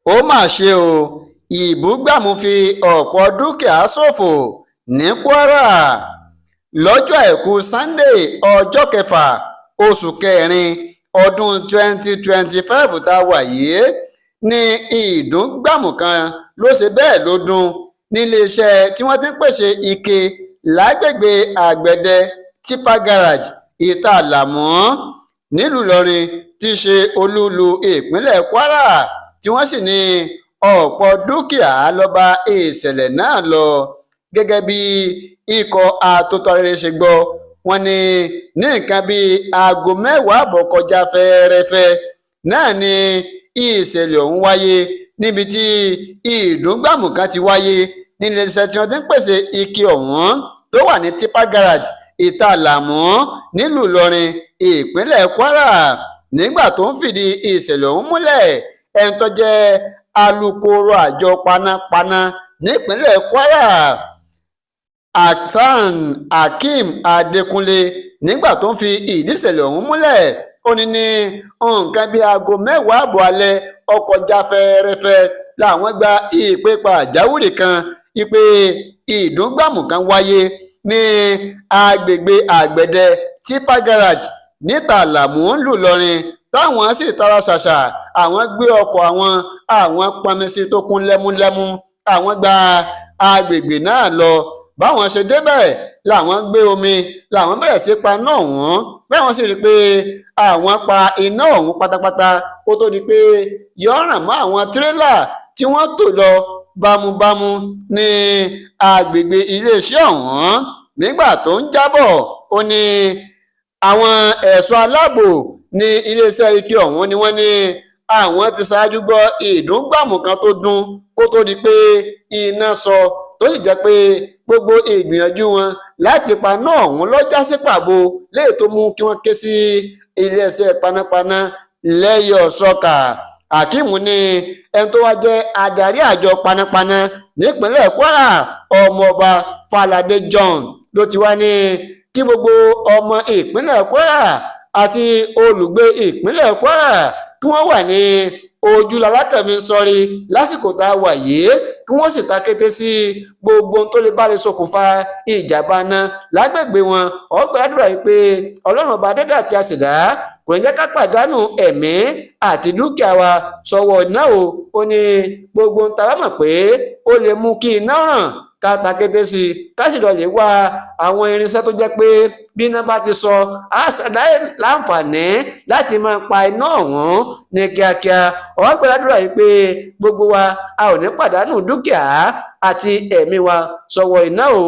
Ó mà ṣe o, ìbúgbàmù fi ọ̀pọ̀ dúkìá ṣòfò ní Kwara lọ́jọ́ àìkú sannde, ọjọ́ kẹfà oṣù kẹrin ọdún 2025 tá a wà yìí ní ìdúngbàmù kan ló ṣe bẹ́ẹ̀ ló dún níléeṣẹ́ tí wọ́n ti ń pèsè ike lágbègbè Àgbẹ̀dẹ Tipa Garage, Ìta-àlàmú, nílùú Ìlọrin tí í ṣe olúùlú ìpínlẹ̀ Kwara, tí wọ́n sì ní ọ̀pọ̀ dúkìá ló bá ìṣẹ̀lẹ̀ náà lọ. Gẹ́gẹ́ bí ikọ̀ atótóarére ṣe gbọ́, wọ́n ní ní nǹkan bíi aago 10:30 kọjá fẹ́ẹ́rẹ́fẹ́ náà ni ìṣẹ̀lẹ̀ ọ̀hún wáyé, níbi tí ìdúngbàmù kan ti wáyé níléeṣẹ́ tí wọ́n ti ń pèsè ike ọ̀hún tó wà ní Tipa Garage, Ìta-àlàmú, nílùú Ìlọrin, ìpínlẹ̀ Kwara. Nígbà tó ń fìdí ìṣẹ̀lẹ̀ ọ̀hún múlẹ̀, ẹni tó jẹ́ alūkkóró àjọ panápaná nípínlẹ̀ Kwara, Hasan Hakeem Adékúnlé, nígbà tó ń fi ìdí ìṣẹ̀lẹ̀ ọ̀hún múlẹ̀, ó ní ní nǹkan bíi aago 10:30 alẹ́ ọkọjá fẹ́ẹ́rẹ́fẹ́ làwọn gba ìpè pàjáwìrì kan ìpè ìdúngbàmù kan wáyé ní agbègbè Àgbẹ̀dẹ Tipa Garage níta Àlàmú ńlùlọrin, táwọn sì tara ṣàṣà, àwọn gbé ọkọ̀ àwọn pọnmísì tó kún lẹ́múlẹ́mú, àwọn gba agbègbè náà lọ. Báwọn ṣe débẹ̀ làwọn gbé omi, làwọn bẹ̀rẹ̀ sí pa iná ọ̀hún. Báwọn sì rí i pé àwọn pa iná ọ̀hún pátápátá kó tó di pé yọ̀ọ̀ràn mọ́ àwọn tírélà tí wọ́n tò lọ bámúbámú ní agbègbè iléeṣẹ́ ọ̀hún. Nígbà tó ń jábọ̀, ó ní àwọn ẹ̀ṣọ́ aláàbò ní iléeṣẹ́ ike ọ̀hún ni wọ́n ní àwọn ti ṣáájú gbọ́ ìdúngbàmù kan tó dún kó tó di pé iná sọ, tó sì jẹ́ pé gbogbo ìgbìyànjú wọn láti paná ọ̀hún ló já sí pàbó, léyìí tó mú kí wọ́n ké sí iléeṣẹ́ panápaná lẹ́yọ̀-ò-sọkà. Hakeem ní ẹni tó wá jẹ́ adarí àjọ panápaná nípínlẹ̀ Kwara, Ọmọọba Falade John, ló ti wá ní kí gbogbo ọmọ ìpínlẹ̀ Kwara àti olùgbé ìpínlẹ̀ Kwara kí wọ́n wà ní ojúlalákànmí sọrí lásìkò tá a wà yìí, kí wọ́n sì ta kété sí gbogbo ohun tó lè bá lè ṣokùnfà ìjàmbá náà lágbègbè wọn. Ọgbàdúrà yìí pé Ọlọ́run ọba dẹ́dà tí a ṣẹ̀dá kò ní jẹ́ ká pàdánù ẹ̀mí àti dúkìá wa sọ́wọ́ iná o. Ó ní gbogbo ohun tá a bá mọ̀ pé ó lè mú kí iná ràn, ká ta kété sí i, ká sì lọ lè wá àwọn irinṣẹ́ tó jẹ́ pé bí iná bá ti sọ á ṣàdáyé láǹfààní láti máa pa iná ọ̀hún ní kíákíá. Ọ̀wá gbàdúrà yìí pé gbogbo wa a ò ní pàdánù dúkìá àti ẹ̀mí wa sọ́wọ́ iná o.